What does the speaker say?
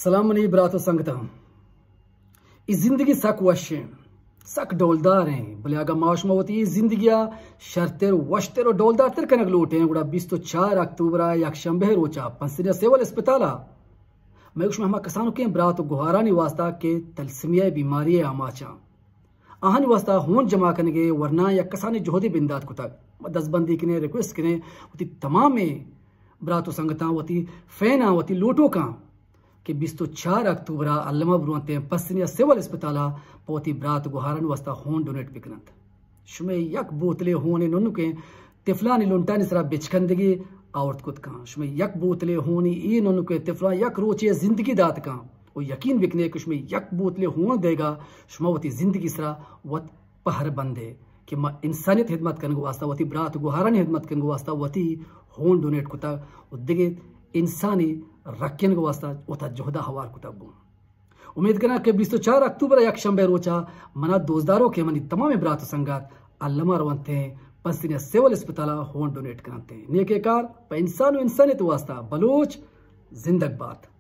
سلام منی برات و سنگتاں۔ اے زندگی سک وش ایں، سک ڈولدار ایں، بلے اگاں ما شما وتی اے زندگی ءَ شرتر، وشتر و ڈولدارتر کنگ لوٹ ایں، گڑا بیست و چار اکتوبر ءَ یک شنبہ ءِ روچ ءَ پنسنی ءَ سول اسپتال ءَ مئے گوش ہما کسانکیں برات و گہارانی واسطہ کہ تلسیمیا ءِ بیماری ءِ آماچ اَں، آہانی واسطہ ہون جمع کنگ ءِ ورناں یک کسانیں جہدے بندات کتگ۔ ما دزبندی کنیں، ریکویسٹ کنیں وتی تمامیں برات و سنگتاں، وتی فیناں، وتی لوٹوکاں کہ بیست و چار اکتوبر ءَ الم ءَ برونتیں پسنی ءَ سول اسپتال ءَ پہ وتی برات گہارانی واسطہ ہون ڈونیٹ بکننت۔ شمئے یک بوتلے ہونے ننکیں تفلانی لنٹانی سرا بچکندگی آورت کت کن۔ شمئے یک بوتلے ہونے اے ننکیں تفلاں یک روچے زندگی دات کن۔ و یقین بکنے کہ شمئے یک بوتلے ہون دیگا شما وتی زندگی سرا وت پہر بندے کہ ما انسانیت خدمت کنگ واسطہ، وتی برات گہارانی خدمت کنگ واسطہ وتی ہون ڈونیٹ کتا و دگہ انسانی رکینگ واسطہ وتا جہدا ہوار کتا بوں۔ امید کناں کہ بیست و چار اکتوبر ءَ یک شنبہ روچا منا دوستدارو کہ منی تمام برات و سنگت الما رونتیں پسنی سول اسپتالا ہون ڈونیٹ کننتیں۔ نیکیں کار پہ انسان و انسانیت واسطہ۔ بلوچ زندگ بات۔